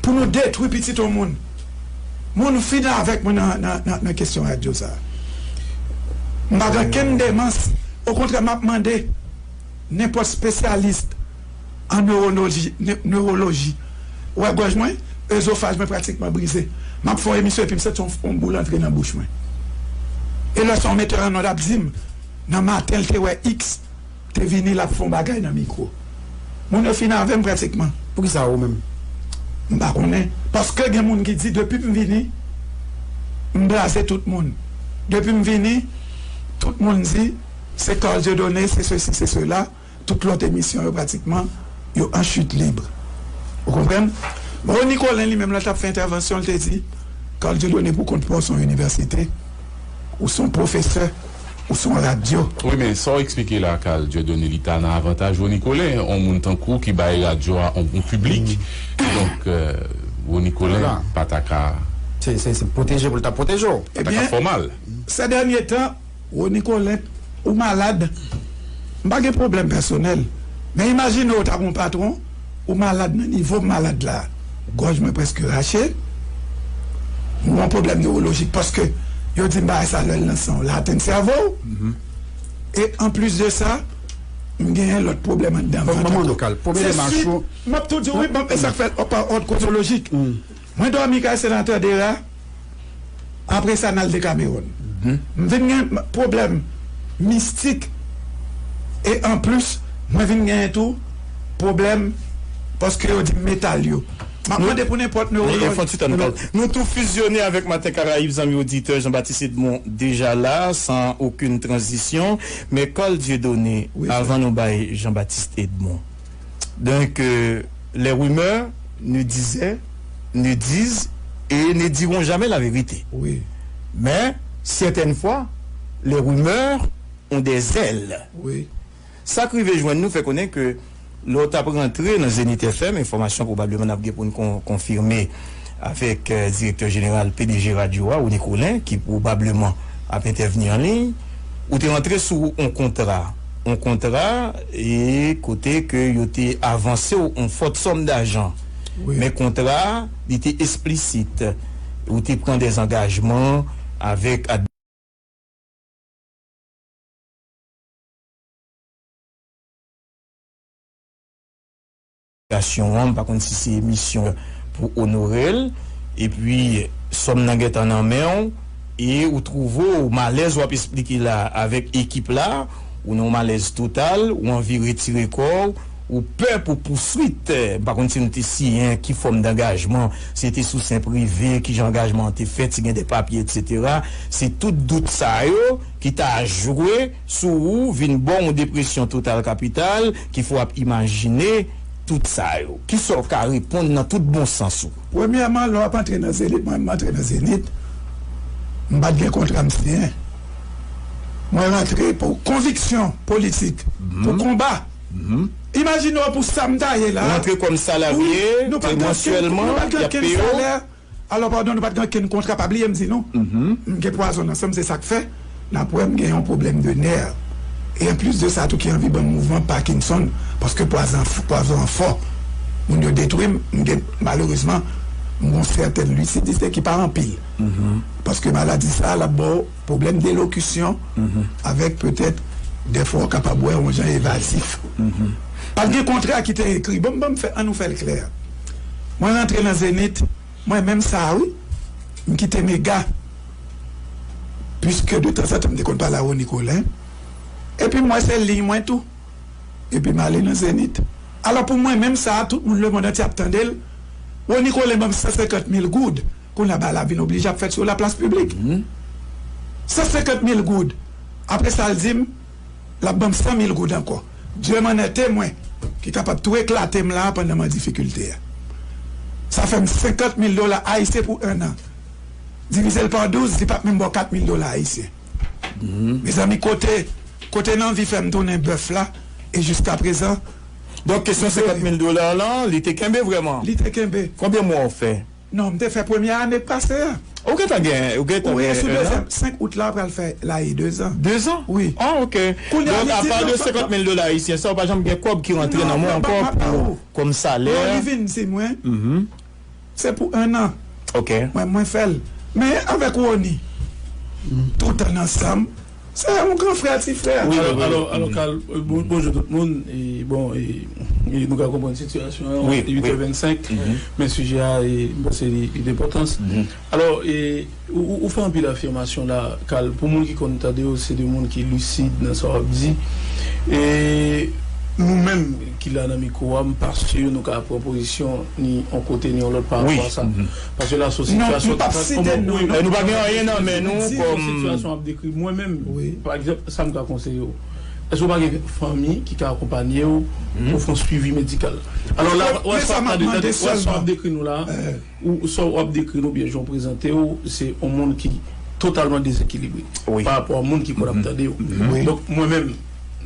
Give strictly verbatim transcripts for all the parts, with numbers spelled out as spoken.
pou nou detwi pitit yon moun. Moun fin avèk mwen nan, nan, nan, nan kesyon radyo sa a. M pa gen kenn demans. Okontrè, m ap mande nenpòt espesyalis an newoloji, ne- newoloji. Ou wè gòj mwen, ezofaj mwen pratikman brize. M ap fè yon emisyon epi m santi yon, yon boul antre nan bouch mwen. E lè se yon metè an nòd ap di m, nan maten l te wè X, te vini, l ap fè yon bagay nan mikwo. Moun yo fin avè m pratikman. Poukisa ou menm? M pa konnen. Paske gen moun ki di, depi m vini, m blaze tout moun. Depi m vini, tout moun di, se Carl Dieudonné, se sesi, se sela. Tout lòt emisyon yo, pratikman, yo an chit lib. Ou konprann? Rony Colin, li menm, lè l t ap fè entèvansyon, l te di, Carl Dieudonné, pou kont pa w, se yon inivèsite, ou se yon pwofesè, ou se yon radyo. Wi, men sa w eksplike la, Carl Dieudonné, li ta nan avantaj Rony Colin, yon moun tankou w ki bay radyo a yon bon piblik. Donk, euh, Rony Colin pa ta ka, se, se, se pwoteje pou l ta pwoteje w. Pa ta ka fè w mal. Ebyen, sè dènye tan, Rony Colin, ou malad. M pa gen pwoblèm pèsonèl. Men imajine w ta gon patwon, ou malad nan nivo m malad la. Gòj mwen prèske rache. M gon pwoblèm newolojik paske yo di m bagay sa lè l nan san w, l atenn sèvo w. E anplis de sa, m genyen lòt pwoblèm anndan vant ankò. Se swit, m ap tou di w, wi, bon, e sa k fè l pa òd kwonolojik. Mwen dòmi kay senatè Dera, apre sa n al Decameron. M vin gen pwoblèm mistik, e anplis, mwen vin genyen tou pwoblèm paske yo di m metal yo. M ap mande pou nenpòt newolòj. Nou tou fizyone avèk Maten Karayib, zanmi oditè, Jean Baptiste Edmond deja la, san okenn tranzisyon. Men Carl Dieudonné, avan nou bay Jean Baptiste Edmond. Donc, euh, les rumeurs ne disaient, ne disent et ne diront jamais la vérité. Wi. Mais, certaines fois, les rumeurs ont des ailes. Wi. Sa k rive jwenn nou fè konnen ke lè w t ap rantre nan Zenith F M, enfòmasyon pwobableman n ap gen pou n kon- konfime avèk, euh, direktè jeneral, P D G radyo a, Rony Colin, ki pwobableman ap entèvni an liy, ou te rantre sou yon kontra. Yon kontra, e kote ke yo te avanse w yon fòt sòm dajan. Wi. Men kontra a, li te eksplisit. Ou te pran dèzangajman avèk delegasyon an, m pa konn si se misyon pou onore l, epi sòm nan gentan nan men w, e ou twouve w malèz w ap eksplike la avèk ekip la, ou nan yon malèz total, ou anvi retire kò w, ou pè pou pouswit, m pa konn si nou te siyen ki fòm dangajman, si se te sou sen prive, kijan angajman an te fèt, si gen de papye, etsetera. Se tout dout sa yo ki ta jwe sou ou, vin ba w yon depresyon total kapital, ki fè w ap imajine tout sa yo. Kisa w ka reponn nan tout bon sans ou? Premyèman, lè w ap antre nan Zenith, mwen menm m antre nan Zenith, m pa t gen kontra m siyen. Mwen rantre pou konviksyon politik, pou konba. Imajine w pou sa m ta ye la. Ou rantre kòm salarye, e mansyèlman, y ap peye w. Alò, padon, nou pa t gen okenn kontra, pa bliye m di nou. M gen pwazon nan san m, se sa k fè n ap wè m gen yon pwoblèm de nè. E anplis de sa tou ki anvi ban m mouvman Parkinson, paske pwazon, pwazon an fò. Moun yo detwi m, m gen, malerezman, m gon sètèn lisidite ki pa anpil. Paske maladi sa a, l ap ba w pwoblèm delokisyon, avèk petèt, dèfwa w kapab wè yon jan evazif. Pa t gen kontra ki te ekri. Bon, ban m fè, ann nou fè l klè. Mwen rantre nan Zenith, mwen menm sa a, wi. M kite Mega. Piske de tanzantan, m te konn pale a Rony Colin. Epi m wè se liy mwen tou. Epi m ale nan Zenith. Alò, pou mwen menm sa a, tout moun lemonn antye ap tande l. Rony Colin ban m san senkant mil goud. Kounye a, bagay la vin oblije ap fèt sou laplas piblik. San senkant mil goud. Apre sa, l di m, l ap ban m san mil goud ankò. Dye m an ète mwen, ki kapab tou eklate m la a pandan m an difikilte a. Sa fè m senkant mil dola ayisyen pou en an. Divize l pa douz, li p ap menm ba w kat mil dola ayisyen. Mezanmi, kote, kote n anvi fè m tounen bèf la, e jiskaprezan. Donk, kesyon senkant mil dola lan, li te kenbe vrèman? Li te kenbe. Konbyen mwa w fè? Non, m te fè premyè ane k pase a. Ou gentan gen, ou gentan gen en an? Wi, sou dezyèm, senk out la, pral fè laye dezan. Dezan? Wi. Ah, ok. Kounye a, donk, apa de senkant mil dola ayisyen sa, ou pa janm gen kòb ki rantre nan men w ankò pou, kòm salè? Non, li vin di mwen, Se pou en an. Ok. Mwen, mwen fè l. Men avèk Rony, tout an ansanm, se yon gran frè, ti frè. Wi, alò, wi, wi. Alò, alò, Carl, euh, bon, bonjou tout moun. E, bon, e, e nou ka konprann sitiyasyon an, wi, uit è vennsenk, men sijè a, e, m panse li, li d enpòtans. Alò, e, ou, ou, ou fè anpil afimasyon la, Carl. Pou moun ki konn tande w, se de moun ki lisid nan sa w ap di. E nou menm ki la nan mikwo a, m pa si nou ka pran pozisyon ni yon kote ni yon lòt pa rapò a sa. Paske la, se yon sitiyasyon ki trè konplike. E nou pa gen anyen nan men nou kòm sitiyasyon ap dekri. Mwen menm, pa egzanp, sa m ka konseye w. Èske w pa gen fanmi ki ka akonpanye w pou fè yon swivi medikal? Alò la, wè sa w ap dekri nou la, ou sa w ap dekri nou, byen jan w prezante w, se yon moun ki totalman dezekilibre pa rapò a moun ki konn ap tande w. Donk, mwen menm,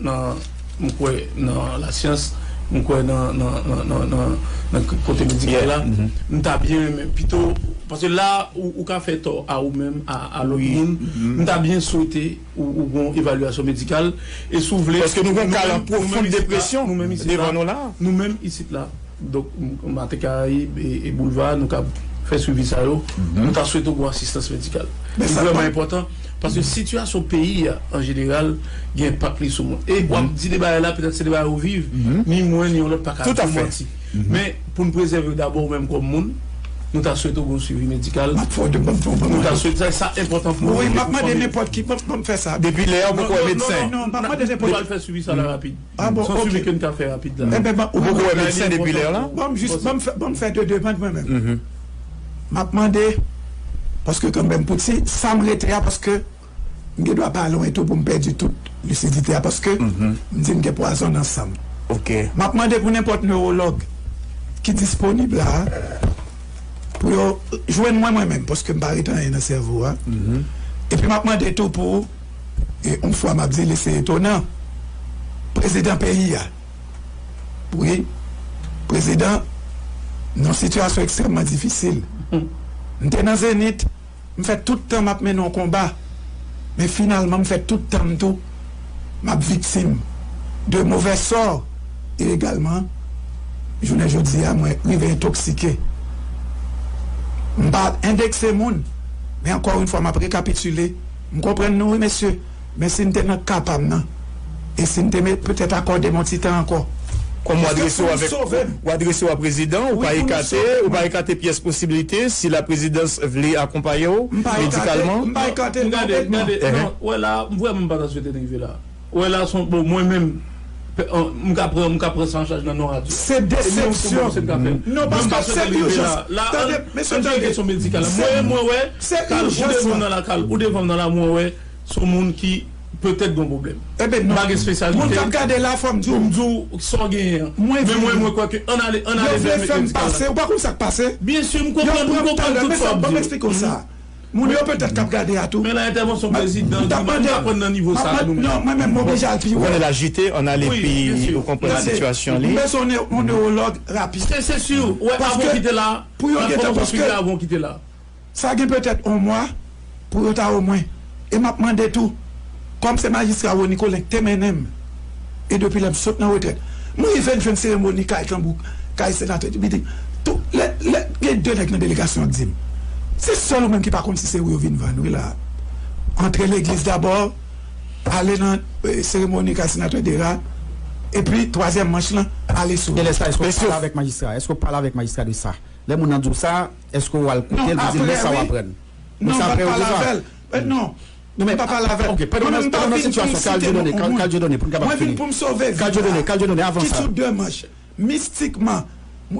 nan, m kwè nan lasyans, m kwè nan, nan, nan, nan, nan, nan kote medikal la, m ta byen renmen, pito, paske la, ou, ou ka fè tò a ou menm, a, a lòt moun, m ta byen swete ou, ou gon evalyasyon medikal, e si w vle, paske nou gon ka nan pwofon depresyon devan nou la. Nou menm isit la, Donk, m-, Maten Karayib e, e Boulva, nou ka fè swivi sa yo. Nou ta swete w gon asistans medikal. Li vrèman enpòtan, paske sitiyasyon peyi a, an jeneral, gen enpak li sou moun. E w ap di de bagay la, petèt se de bagay ou viv, ni mwen, ni yon lòt pa ka di w manti. Men, pou n prezève w dabò, ou menm kòm moun, nou ta swete w gon swivi medikal. Nou ta swete sa, sa enpòtan pou nou. Wi, m ap mande nenpòt ki, ban m fè sa. Depi lè a, ou poko wè medsen. Non, non, non, m ap mande nenpòt ki. Fè swivi sa la rapid. Ah bon, ok. Se yon swivi ke n ka fè rapid la. Enben, ban, ou poko wè medsen depi lè a la? Ban m jis, ban m fè, ban m fè de demann mwen menm. M ap mande, paske kanmenm, pou ti, sa m rete a, paske m gen dwa pa lwen tou pou m pèdi tout lisidite a, paske m di m gen pwazon nan san m. Ok. M ap mande pou nenpòt newològ ki disponib la, pou yo jwenn mwen, mwen menm, paske m pa rete anyen nan sèvo a. Epi m ap mande tou pou, e, yon fwa m ap di li, se etonan, prezidan peyi a. Wi, prezidan, nan yon sitiyasyon ekstrèmman difisil. M te nan Zenith, m fè tout tan m ap mennen yon konba, men finalman m fè tout tan m tou, m ap viktim de movè sò, e egalman, jounen jodi a, mwen rive entoksike. M pa endekse moun, men ankò yon fwa, m ap rekapitile, m konprann nou, wi, mesye, men si n te nan ka pa m nan, e si n te met, petèt akòde m yon ti tan ankò. Kòm w adrese w avèk, w adrese w a prezidan, ou pa ekate, ou pa ekate pyès posiblite, si la prezidans vle akonpaye w medikalman. M pa ekate, m pa ekate, m pa ekate, non, non, wè la, m vrèman m pa ta swete n rive la. Wè la, son, bon, mwen menm, m ka pran, m ka pran sa an chaj nan non radyo. Se desepsyon. Non, paske se ijans. Tande, mesye, tande. Kesyon medikal la. Mwen, mwen wè, Carl, ou devan nan la, Carl, ou devan nan la, mwen wè, se yon moun ki petèt gon pwoblèm. Ebyen non. M pa gen espesyalite. Moun k ap gade la, fò m di w. Pou m di w sa w genyen an. Men mwen, mwen kwè ke ann ale, ann ale vè medikal la. Yo vle fè m pase. Ou pa konn sa k pase? Byen si, m konprann, m konprann tout sa w ap di. Ban m eksplike w sa. Moun yo petèt k ap gade a tou. Men la entèvansyon prezidan, m ta pran nan nivo sa nou menm. Non, mwen menm, m oblije al pi wo. Ou konnen l ajite, ann ale pi, ou konprann sitiyasyon li. M bezwen yon newològ rapid. Se, se si, wè, avan w kite la, paske sa gen petèt yon mwa pou yo ta omwen. E m ap mande tou, kòm se majistra Rony Colin k te mennen m, e depi lè m sot nan retrèt, m rive n jwenn seremoni kay Tanbou, kay senatè Dibidi. Tou, lè, lè, gen de nèg nan delegasyon an k di m, se sèl ou menm ki pa konn si se ou yo vin vann, wi, la. Antre legliz dabò, ale nan, eh, seremoni kay senatè Dera, epi twazyèm manch lan, ale sou. E lè sa, èske w pale avèk majistra? Èske w pale avèk majistra de sa? Lè moun nan di w sa, èske w al koute l, pou di l lè sa w aprann? Non, m pa t pale avè l. Eh, non. Non, men, m pa pale avè l. Ok, pandan w nan sitiyasyon, Carl Dieudonné, Carl Dieudonné, pou n kapab fini. Mwen vin pou m sove vi. Carl Dieudonné, Carl Dieudonné, avan sa. Ki sou de manch, mistikman,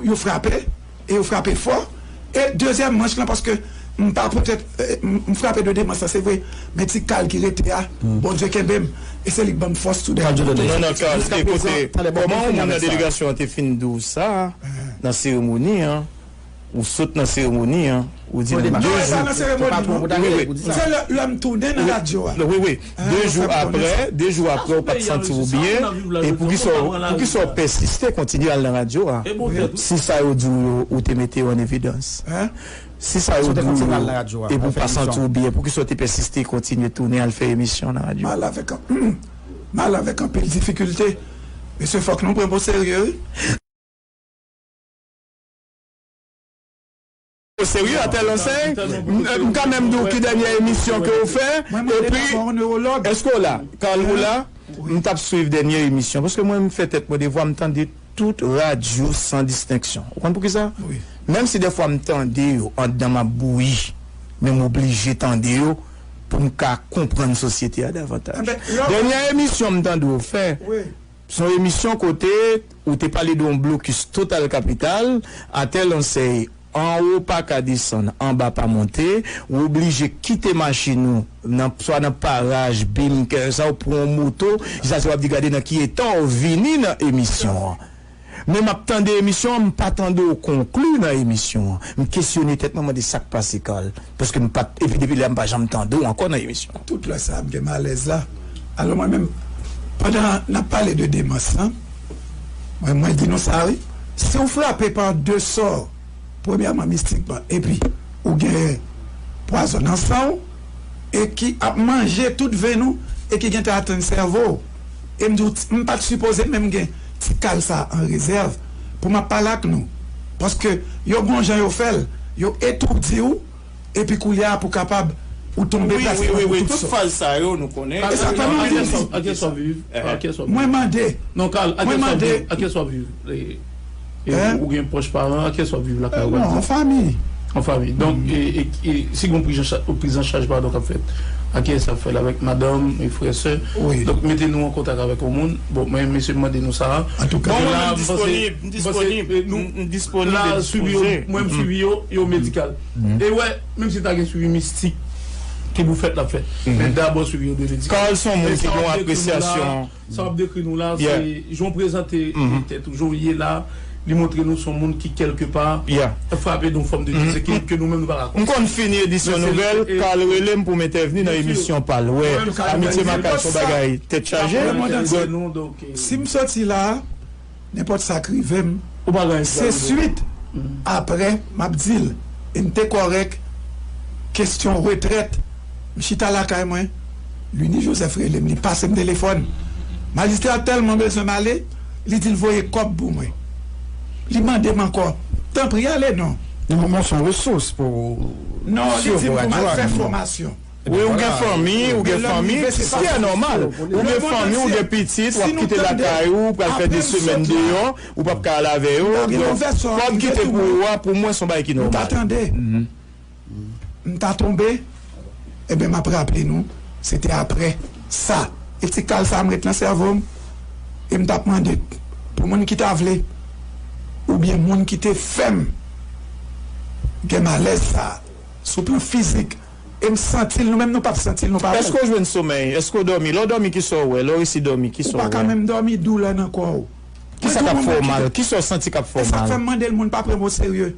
yo frape, e yo frape fò. E dezyèm manch lan, paske m pa poutèt, eh, m, m frape de de manch lan, se vre, men ti Carl ki rete a, Bondye kenbe m, e se li k ban m fòs tou de. Carl Dieudonné. Non, non, Carl, ekoute, kòman yon moun nan delegasyon an te fin di w sa, nan seremoni an, ou sot nan seremoni an, ou di m de jou. Wi, wi. Se lè, lè m tounen nan radyo a. Wi, wi. De jou apre, de jou apre, ou pa t santi w byen. E poukisa, poukisa w pèsiste kontinye al nan radyo a? Si sa yo di w yo, ou te mete yo an evidans. Si sa yo di w yo, epi w pa santi w byen, poukisa w te pèsiste kontinye tounen al fè emisyon nan radyo? M al avèk an-, m al avèk anpil difikilte. Mesye, fòk nou pran m o serye, wi. O serye, atèl ansèy, m ka menm di w ki dènyè emisyon ke w fè, epi, èske w la? Carl, ou la? M t ap swiv dènyè emisyon, paske mwen, m fè tèt mwen devwa, m tande tout radyo san distenksyon. Ou konn poukisa? Menm si dèfwa m tande yo, anndan m ap bouyi, men m oblije tande yo pou m ka konprann sosyete a davantaj. Dènyè emisyon m tande w fè, se yon emisyon kote ou te pale de yon blokis total kapital, atèl ansèy anwo pa ka desann, anba pa monte, ou oblije kite machin ou nan, swa nan paraj, bim, kè sa, ou pran yon moto, jis ase w ap di gade nan ki eta w vini nan emisyon an. Men m ap tande emisyon an, m pa tande w konkli nan emisyon an. M kesyone tèt mwen, mande sa k pase, Carl. Paske m pa t, epi depi lè a, m pa janm tande w ankò nan emisyon an. Tout lè sa a, m gen malèz la. Alò, mwen menm, pandan n ap pale de demans lan, mwen, mwen di nou sa, wi. Si w frape pa de sò, premyèman, mistikman, epi ou gen pwazon nan san w, e ki ap manje tout venn ou, e ki gentan atenn sèvo w. E m di w, m pa t sipoze menm gen ti kal sa an rezèv pou m ap pale ak nou. Paske yo gon jan yo fè l, yo etoudi w, epi koulye a pou kapab ou tonbe pratikeman pou tout sòt. Wi, wi, wi, tout faz sa yo, nou konnen. Exactement. Ak kiyès w ap viv? Ak kiyès w ap viv? Mwen mande. Non, Carl, ak kiyès w ap viv? Ak kiyès w ap viv? E, e, ou gen pwòch paran, ak kiyès w ap viv lakay ou? Non, an fanmi. An fanmi. Donk, e, e, e, si gon priz an cha-, priz an chaj, padon, k ap fèt, ak kiyès y ap fè l? Avèk madanm, e, frè, sè? Wi. Donk, mete nou an kontak avèk yon moun. Bon, mwen, mesye, m mande nou sa a. Antouka. Bon, mwen menm, m disponib, m disponib, m disponib e dispoze. Mwen, m swivi yo, yo medikal. E wè, menm si ta gen swivi mistik ki pou fèt, l ap fèt. Men dabò swivi yo dwe medikal. Carl se yon moun ki gen yon apresyasyon. Sa w ap dekri nou la, se jan w prezante tèt ou, jan w ye la, li montre nou se yon moun ki kèlkepa frape de yon fòm de disekilib ke nou menm nou pa ka konprann. M konn fini edisyon nouvèl, Carl rele m pou m entèvni nan emisyon pa l. Wè, Amitye Makak se yon bagay tèt chaje. Si m soti la, nenpòt sa k rive m, se swit apre m ap di l. E m te kòrèk, kesyon retrèt, m chita lakay mwen, Lunie Joseph rele m, li pase m telefòn. Majistra tèlman bezwen m ale, li di l voye kòb pou mwen. Li mande m ankò, tanpri ale non. Li mande w yon resous pou... Non, li di m pou m al fè fòmasyon. Wi, ou gen fanmi, ou gen fanmi, se nòmal. Ou gen fanmi, ou gen pitit, w ap kite lakay ou, pral fè de semèn deyò, ou p ap ka al avè yo. Donk, kòb ki te pou ou a, pou mwen, se yon bagay ki nòmal. M ta tonbe, ebyen, m ap raple nou, se te apre sa. E ti kal sa a m ret nan sèvo m, e m t ap mande pou moun ki ta vle, oubyen moun ki te fè m gen malèz sa a, sou plan fizik, e m santi l, nou menm nou p ap santi l, nou pa wè l. Èske w jwenn somèy? Èske w dòmi? Lè w dòmi, kisa w wè? Lè w resi dòmi, kisa w wè? Ou pa ka menm dòmi, doulè nan kò w. Kisa k ap fè w mal? Kisa w santi k ap fè w mal? E sa k fè m mande l, moun pa pran m oserye.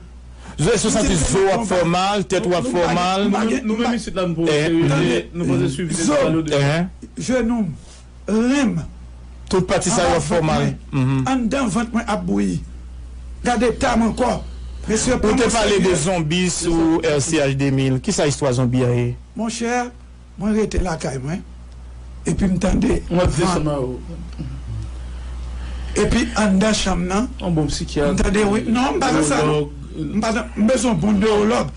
Èske w santi zo w ap fè w mal, tèt ou ap fè w mal? Nou menm isit la, nou pran w oserye, nou panse swivi se sa yo de. Jenou m, ren m, tout pati sa yo ap fè w mal. Anndan vant mwen ap bouyi. Gade eta m ankò. Mesye, pran m oserye. Ou te pale de zonbi sou R C H de mil. Kisa istwa zonbi a ye? Monchè, mwen rete lakay mwen. Epi m tande van. Epi anndan chanm nan, m tande, wi. Non, m pa nan sa, non. M pa nan, m bezwen yon bon newològ.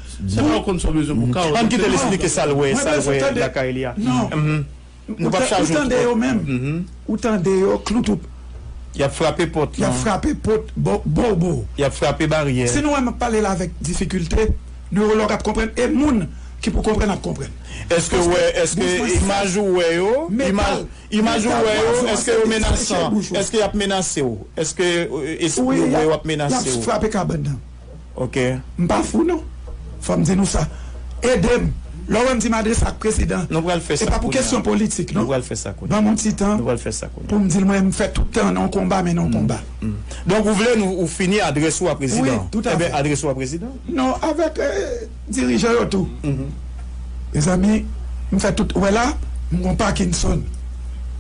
Ann kite l esplike sa l wè, sa l wè lakay li a. Non. Nou p ap chaje w twòp. Ou tande yo menm. Ou tande yo, kloutou. Y ap frape pòt lan. Y ap frape pòt, bo, bo, bo. Y ap frape baryè. Si nou wè m ap pale la avèk difikilte, newològ ap konprann, e moun ki pou konprann ap konprann. Èske w wè, èske imaj ou wè yo, imaj, imaj ou wè yo, èske yo menasan? Èske y ap menase w? Èske, èske yo wè yo ap menase w? Y ap frape kabann nan. Ok. M pa fou non. Fò m di nou sa. Ede m. Lè w wè m di m adrese ak prezidan, e pa pou kesyon politik non. Ban m yon ti tan pou m di l mwen m fè tout tan nan yon konba, men nan yon konba. Donk ou vle nou, ou fini adrès ou a prezidan? Wi, tout à fait. Enben, adrès ou a prezidan? Non, avèk, euh, dirijan yo tou. Mezanmi, m fè tout, ou wè la, m gon Parkinson.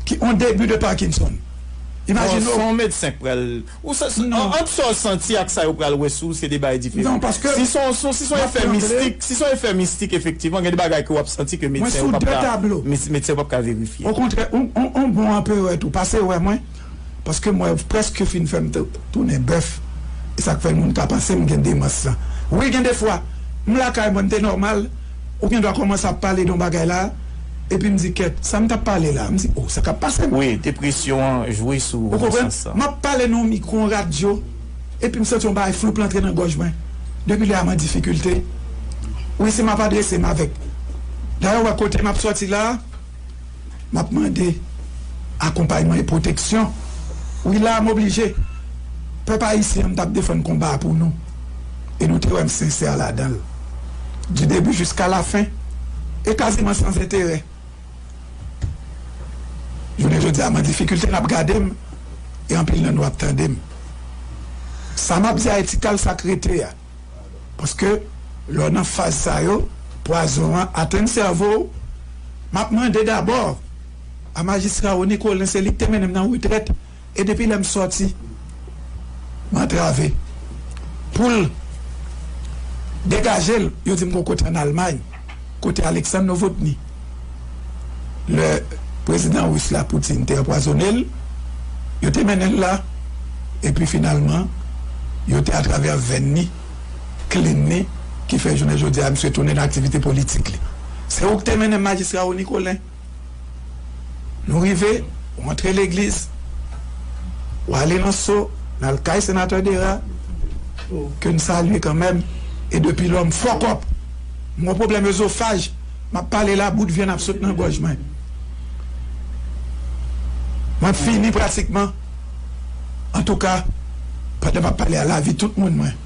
Ki on debi de Parkinson. Imajine w. Se yon medsen k pral Ou sa, sa, an, ant sa w santi ak sa yo pral wè sou w, se de bagay diferan. Non, paske si se yon, si se yon efè mistik, si se yon efè mistik, efektivman, gen de bagay ke w ap santi ke medsen yo p ap ka, medsen yo p ap ka verifye. Okontrè, on, on, on bon anperè tou pase wè mwen, paske m wè prèske fin fè m tou-, tounen bèf. E sa k fè moun ka panse m gen demans lan. Wi, gen de fwa, M lakay mwen, m te nòmal. Ou gen dwa kòmanse ap pale de yon bagay la, epi m di, "Kèt, sa m t ap pale la?" M di, "Oh, sa k ap pase m?" Wi, depresyon an jwe sou ou nan sans sa. M ap pale nan yon mikwo, yon radyo, epi m santi yon bagay floup antre nan gòj mwen. Depi lè a, m an difikilte. Wi, si m ap adrese m avèk. Dayè, w wè kote m ap sòti la, m ap mande akonpayman e pwoteksyon. Wi, la a, m oblije. Pèp ayisyen an, m t ap defann konba a pou nou. E nou te wè m sensè ladan l. Du début jusqu'à la fin. E kaziman sans enterè. Jounen jodi a, m an difikilte, n ap gade m, e anpil nan nou ap tande m. Sa m ap di a, etikal sa k rete a. Paske, lè w nan faz sa yo, pwazon an atenn sèvo w. M ap mande dabò a majistra Rony Colin, se li k te mennen m nan retrèt. E depi lè m sòti, m antrave. Pou l degaje l, yo di m gon kote ann Almay, kote Alexandre Novotny. Lè prezidan ris la, Putin, te anpwazonnen l, yo te mennen l la, epi finalman, yo te atravè venn li, clean li, ki fè jounen jodi a, misye tounen nan aktivite politik li. Se ou k te mennen m, majistra Rony Colin. Nou rive, ou antre legliz, ou ale nan so, n al kay senatè Dera, ke n salye kanmenm, e depi lò m fòkòp. M gon pwoblèm ezofaj, m ap pale la, bout vyann ap sot nan gòj mwen. Mwen fini pratikman. Antouka, pandan m ap pale a, lavi tout moun mwen,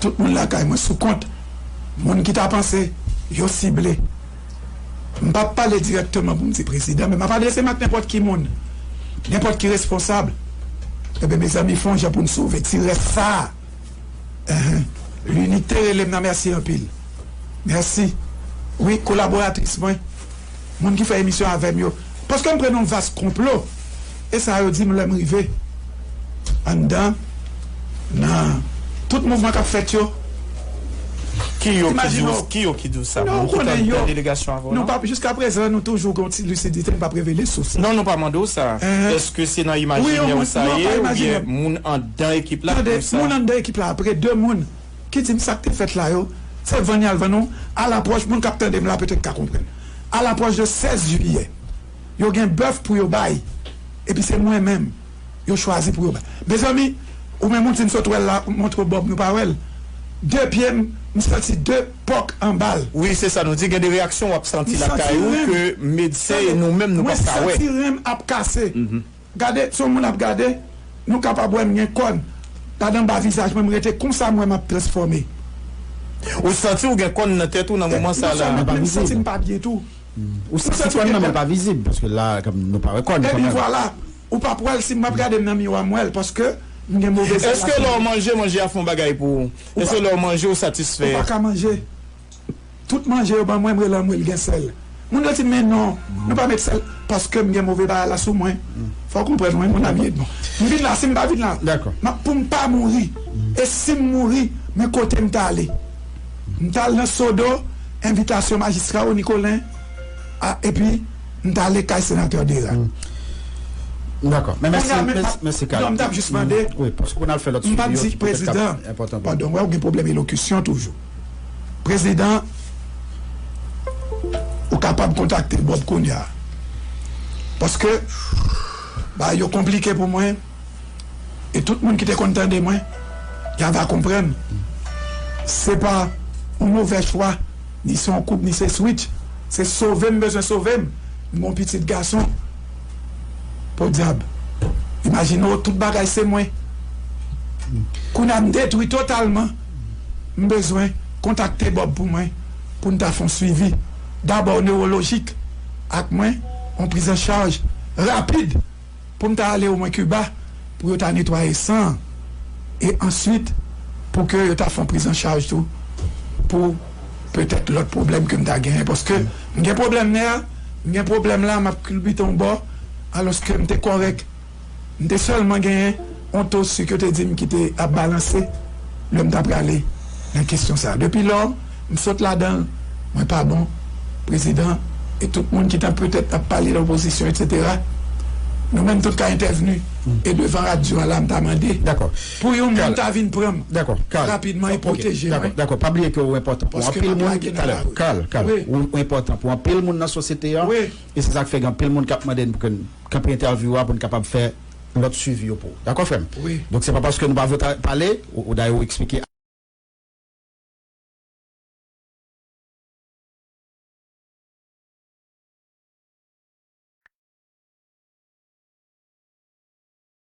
tout moun lakay mwen sou kont. Moun ki ta panse yo sible. M p ap pale dirèkteman pou m di prezidan, men m ap adrese m ak nenpòt ki moun, nenpòt ki responsab. Ebyen, mezanmi, fè yon jan pou n sove ti rès sa a. Enhen. Linite rele m nan, mèsi anpil. Mèsi. Wi, kolaboratris mwen, moun ki fè emisyon avè m yo. Paske m pran yon vas konplo. E sa yo di m lè m rive anndan, nan tout mouvman k ap fèt yo. Ki yo ki di w, ki yo ki di w sa? Moun ki t anndan delegasyon avè w, non? Jiskaprezan, nou toujou gen yon ti lisidite, n p ap revele sous. Non, nou pa mande w sa. Èske se nan imajinè w sa ye, oubyen moun anndan ekip la ki di w sa? Tande, moun anndan ekip la, apre de moun ki di m sa k te fèt la yo, se van y al van nou, alapwòch, moun k ap tande m la petèt ka konprann. Alapwòch de sèz jiyè, yo gen bèf pou yo bay, epi se mwen menm yo chwazi pou yo bay. Mezanmi, ou menm ou di m sot wè l la, m montre w bòb nou pa wè l. De pye m, m santi de pòk anba l. Wi, se sa nou di, gen de reyaksyon w ap santi lakay ou ke medsen e nou menm nou p ap ka wè. Mwen santi ren m ap kase. Gade, si yon moun ap gade, nou kapab wè m gen kòn. Gade anba vizaj mwen, m rete konsa, m wè m ap transfòme. Ou santi w gen kòn nan tèt ou nan moman sa la? Non sèlman, men m santi m pa byen tou. Ou santi kòn nan, men l pa vizib, paske la, kòm nou pa wè kòn kanmenm. Epi vwala, ou p ap wè l, si m ap gade m nan miwa, m wè l, paske m gen move sèlasyon. Èske lè w manje, manje a fè yon bagay pou ou? Èske lè w manje, ou satisfè? Ou pa ka manje. Tout manje yo ban mwen, m rele anmwe l gen sèl. Moun yo di m, "Men non, nou pa met sèl." Paske m gen move bagay la sou mwen. Fò w konprann mwen, mon ami Edmond. M vin la, si m pa vin la, m ap, pou m pa mouri. E si m mouri, men kote m ta ale? M ta al nan Sodo, envitasyon majistra Rony Colin, a, epi m ta ale kay senatè Dera. Dakò. Men mèsi, mèsi, mèsi, Carl. Non, m t ap jis mande. Wi, paske pou n al fè lòt sijè yo ki petèt k ap enpòtan pou nou. Padon, wè, ou gen pwoblèm elokisyon toujou. Prezidan, ou kapab kontakte Bob kounye a. Paske, bagay yo konplike pou mwen. E tout moun ki te konn tande mwen, y a va konprann. Se pa yon move chwa, ni se yon koub, ni se switch. Se sove m bezwen sove m. M gon pitit gason. Podyab. Imajine w, tout bagay se mwen. Kounye a m detwi totalman. M bezwen kontakte Bob pou mwen, pou n ta fè yon swivi. Dabò newolojik ak mwen, yon priz an chaj rapid. Pou m ta ale omwen Kiba, pou yo ta netwaye san an. E answit, pou ke yo ta fè yon priz an chaj tou, pou petèt lòt pwoblèm ke m ta genyen. Paske m gen pwoblèm nè a, m gen pwoblèm la, m ap kilbite yon bò, alòske m te kòrèk. M te sèlman genyen yon to sik yo te di m ki te ap balanse lè m ta prale nan kesyon sa a. Depi lò, m sot ladan l, mwen pa bon, prezidan, e tout moun ki ta petèt ap pale nan opozisyon, etsetera. Nou menm tout ka entèvni. E devan radyo a la, m ta mande pou yon moun ta vin pran m rapidman e pwoteje mwen. Dakò, pa bliye ke ou enpòtan pou anpil moun. Talè, Carl, Carl, ou enpòtan pou anpil moun nan sosyete an. E se sa k fè gen anpil moun k ap mande n pou ke n kanpe entèvyou a pou n kapab fè lòt swivi yo pou ou. Dakò, frè m? Donk, se pa paske nou pa vle pale, ou, ou dayè ou eksplike.